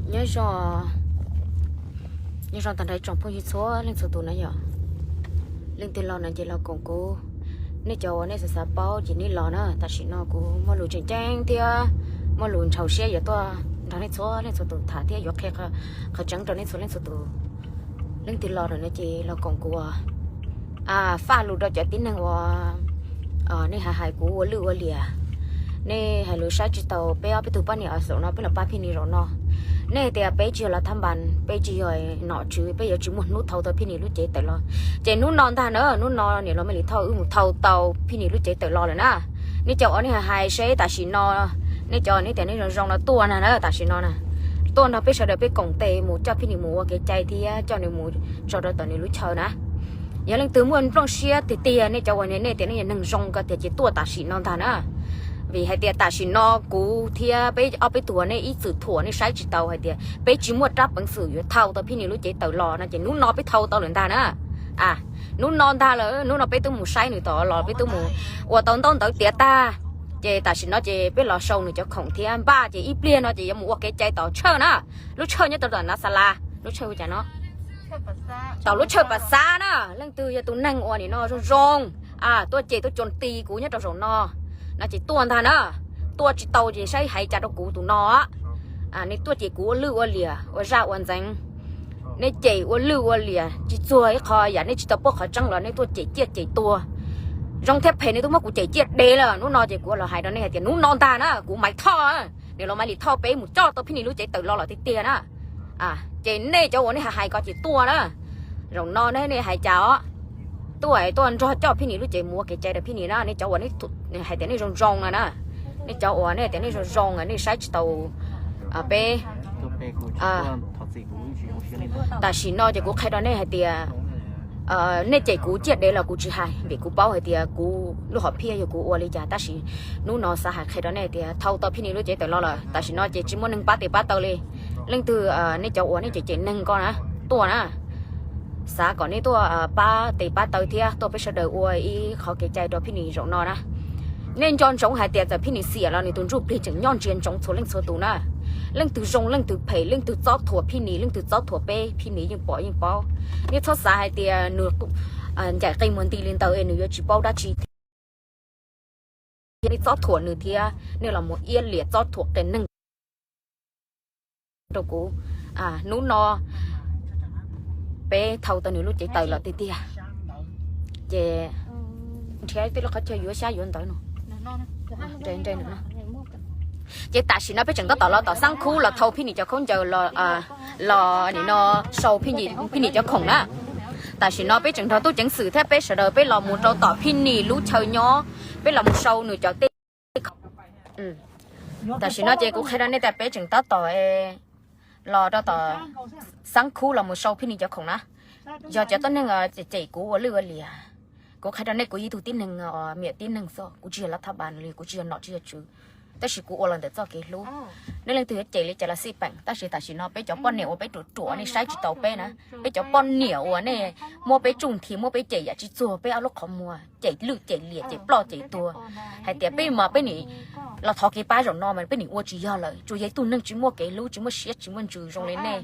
Nyob zoo, nyob zoo tag nrho ib tsoom phooj ywg txhua leej txhua tus na yom. Leej twg los no ces los koom kuv. Nej cov uas nej xav xav paub ces nej los na, tam sim no kuv muaj lus tseem ceeb thiab muaj lus ntxhov siab yuav tuaj nrog nej txhua leej txhua tus tham thiab yuav qhia qhov tseeb rau nej txhua leej txhua tus. Leej twg los no ces los koom kuv. Faj lus rau cov tib neeg uas nej hais hais kuv ua lwj ua liam, nej hais lus saib tsis taus peb ob peb tug poj niam uas zaum no peb los pab Phij Nis zaum no. Nej hais tias peb tsis yog los thab npas, peb tsis yog nom tswv, peb yuav tsis muaj hnub thau tau Phij Nis lub cev tawm los. Ces hnub no ntag na, hnub no niam laus Mej Lis Thoj wb mus thau tau Phij Nis lub cev tawm los lawm na. Nej cov uas nej hais hais seb tam sim no, nej cov nej tias nej zoo zoo no tuaj na, tam sim no na, tuaj nrog peb sawv daws peb koom tes mus coj Phij Nis mus ua kev cai thiab coj nws mus tso rau tom nws lub chaw na. Yog leej twg muaj nplooj siab tiag tiag, nej cov uas nej tias nej yog neeg zoo ko tiag ces tuaj tam sim no ntag na. Vim hais tias tam sim no kuv thiab peb ob peb tug uas nej ib txwm thuam nej saib tsis taus hais tias peb tsis muaj rab peev xwm yuav thau tau Phij Nis lub cev tawm los no ces hnub no peb thau tau lawm ntag na. Hnub no ntag lawm, hnub no peb twb mus saib nws tom los peb twb mus ua tau ntaub ntawv tiav tag. Ces tam sim no ces peb los sau nws cov khoom thiab npaj ces ib pliag no ces yuav mus ua kev cai tom Tshawj na. Lub Tshawj nyob rau tom Nav Xa Las, lub Tshawj hu cas no? Tom lub Tshawj Pas Xav na. Leej twg yog tus neeg uas nim no zoo zoo tuaj cem tuaj cuas ti kuv nyob rau zaum no, no ces tuaj ntag na. Tuaj tsis tau ces saib hais cas rau kuv tus no. Nej tuaj cem kuv ua lwj ua liam ua zaj ua ntxeev, nej cem ua lwj ua liam tsis txuag ib qho yam, nej tsis tau paub qhov tseeb los nej tuaj cem ciaj cem tuag. Zoo thiab phem nej twb muab kuv cem ciaj dev lawm, hnub no ces kuv los hais rau nej hais tias hnub no ntag na kuv Maiv Thoj, niam laus Maiv Lis Thoj peb mus coj tau Phij Nis lub cev tawm los lawm tiag tiag na. Ces nej cov uas nej hais hais ko ces tuaj na. Zaum no nej hais cas os, tuaj tuaj nrog coj Phij Nis lub cev mus ua kev cai rau Phij Nis na. Nej cov uas hais tias nej zoo zoo no na, nej cov uas nej tias nej zoo zoo nej saib tsis taus peb. Tam sim no ces kuv qhia rau nej hais tias nej cem kuv ciaj dev los kuv tsis hais vim kuv paub hais tias kuv lub hom phiaj yog kuv ua li cas, tab sis hnub no xav hais qhia rau nej tias thau tau Phij Nis lub cev tawm los lawm, tam sim no ces tsis muaj neeg pab tes pab taw li. Leej twg nej cov uas nej cem cem neeg ko na, tuaj na, xav kom nej tuaj pab tes pab taw thiab tuaj peb sawv daws ua ib qho kev cai rau Phij Nis zaum no na. Nej nco ntsoov hais tias txawm Phij Nis xiam los nws tus ntsuj plig tseem nyob ntsia ntsoov txhua leej txhua tus na. Leej twg zoo leej twg phem, leej twg txob thuam Phij Nis, leej twg txob thuam peb, Phij Nis yeej pom yeej paub. Nej txhob xav hais tias nws ncaim qe muag nti li ntawd es nws yuav tsis paub dab tsi thiab. Nej txob thuam nws thiab nej los mus iab liam txob thuam qias neeg rau kuv. Hnub no peb thau tau nws lub cev tawm los tiag tiag. Ces nrhiav tej lub qhov chaw yuav xyab yuav ntawv no. Ces tam sim no peb tseem tab tom los tom Xab Khub los thau Phij Nis cov khaub ncaws los, nim no sau Phij Nis cov khoom na. Tam sim no peb tseem nrog tub ceev xwm thiab peb sawv daws peb los mus rau tom Phij Nis lub chaw nyob, peb los mus sau nws cov tej. Tam sim no ces kuv qhia rau nej tias peb tseem tab tom los rau tom Xab Khub los mus sau Phij Nis cov khoom na. Yog cov tuab neeg cem kuv ua lwj ua liam, kuv qhia rau nej kuv yog ib tug tib neeg, miam tib neeg xwb, kuv tsis yog lav thab npas li, kuv tsis yog nom tsis yog tswv, tab sis kuv ua los ntawm txoj kev hlub. Nej leej twg yuav cem li cas los xij peem, tab sis tam sim no peb cov poj niam uas peb ruam ruam nej saib tsis taus peb na, peb cov poj niam uas nej muab peb tsuj nthi muab peb cem yam tsis txuag peb ob lub qhov muag, cem lwj cem liam cem ploj cem tuag, hais tias peb mas peb nim los thov kev pab zaum no mas peb nim ua tsis yog lawm, tsuas yog ib tug neeg tsis muaj kev hlub tsis muaj siab tsis muaj ntsws zoo li nej.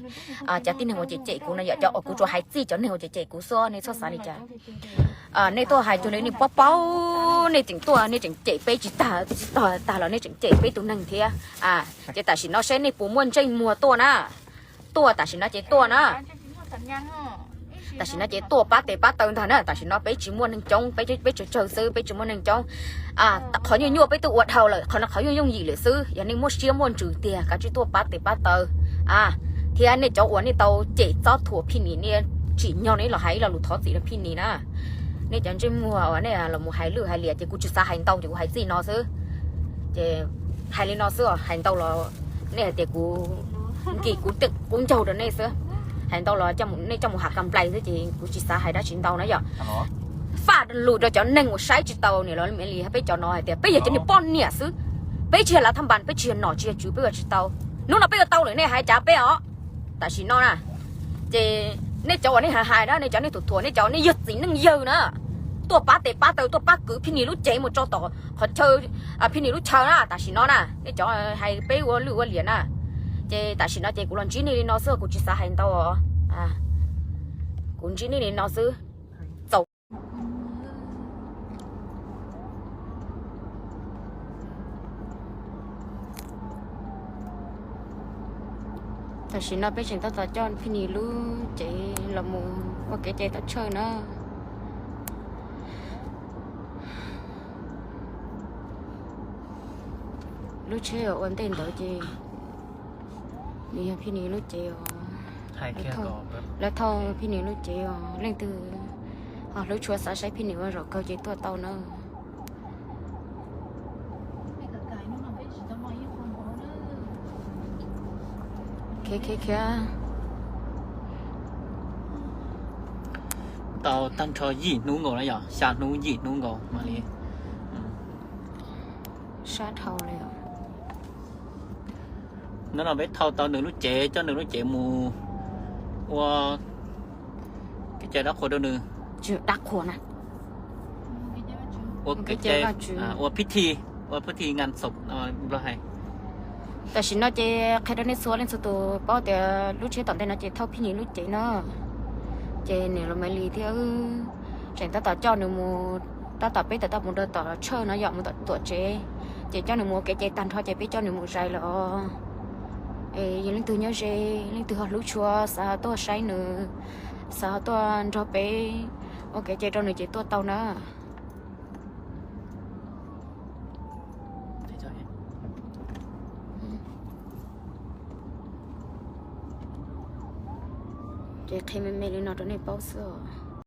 Cov tib neeg uas cem cem kuv no yom, cov uas kuv tsuas hais txij cov neeg uas cem cem kuv xwb, nej txhob xav li cas. Nej tuaj hais cuag li nej paub paub, nej tseem tuaj nej tseem cem peb tsis tag tsis tag los nej tseem cem peb tus neeg thiab. Ces tam sim no seb nej puas muaj ntsej muag tuaj na. Tuaj tam sim no ces tuaj na. Tam sim no ces tuaj pab tes pab taw ntag na, tam sim no peb tsis muaj neeg coob, peb tsawg tsawg xwb, peb tsis muaj neeg coob. Qhov nyuaj nyuaj peb twb ua dhau lawm, qhov no qhov yooj yooj yim lawm xwb. Yog nej muaj siab muaj ntsws tiag kav tsij tuaj pab tes pab taw. Thiab nej cov uas nej tau cem txob thuam Phij Nis, nej tsim nyog nej los hais ib lo lus thov txim rau Phij Nis na. Nej cov ntsej muag uas nej los mus hais lwj hais liam ces kuv tsis xav hais ntau ces kuv hais txij no xwb. Ces hais li no xwb os, hais ntau los nej hais tias kuv nkim kuv qub ncaug rau nej xwb. Hais ntau los nej coj mus ham kam nplais xwb ces kuv tsis xav hais dab tsi ntau na yom. Faj lus rau cov neeg uas saib tsis taus niam laus Maiv Lis peb cov no hais tias peb yog cov niag poj niam xwb, peb tsis yog lav thab npas, peb tsis yog nom tsis yog tswv, peb ua tsis tau. Hnub no peb ua tau lawm nej hais cas peb os. Tam sim no na, ces nej cov uas nej hais hais na, nej cov nej thuam thuam, nej cov nej yog txiv neej yawg na, tuaj pab tes pab taw, tuaj pab kwv Phij Nis lub cev mus tso tom qhov chaw, Phij Nis lub chaw na. Tam sim no na nej cov hais peb ua lwj ua liam na, ces Ces tam sim no ces kuv los ntsib nej li no xwb, kuv tsis xav hais ntau os. Kuv ntsib nej li no xwb. Txaus. Tam sim no peb tseem tab tom coj Phij Nis lub cev los mus ua kev cai tom Tshawj na. Lub tsheb uas ua ntej ntawd ces nws yog Phij Nis lub cev os. Lawv thauj Phij Nis lub cev os, leej twg ho hlub tshua xav saib Phij Nis ua zaum kawg ces tuaj tau na. Khiav khiav khiav. Tau tag nrho yim hnub nkaus na yom, xya hnub yim hnub nkaus mam li. Sab dhau li os. Hnub no peb thauj tau nws lub cev, coj nws lub cev mus ua kev cai dab qhuas rau nws. Dab qhuas na. Ua kev cai, ua phij thi, ua phij thi ngan xaum Nplog hais. Tam sim no ces qhia rau nej txhua leej txhua tus paub tias lub tsheb tom ntej no ces thauj Phij Nis lub cev na. Ces niam laus Maiv Lis thiab wb tseem tab tom coj nws mus, tab tom peb tab tom mus rau tom Tshawj no yom, mus tom Tuam tsev. Ces coj nws mus ua kev cai tag nrho ces peb coj nws mus zais lawm os. Es yog leej twg nyob ze, leej twg ho hlub tshua xav ho tuaj saib nws, xav ho tuaj nrog peb ua kev cai rau nws ces tuaj tau na. Ces qhia me me li no rau nej paub xwb os.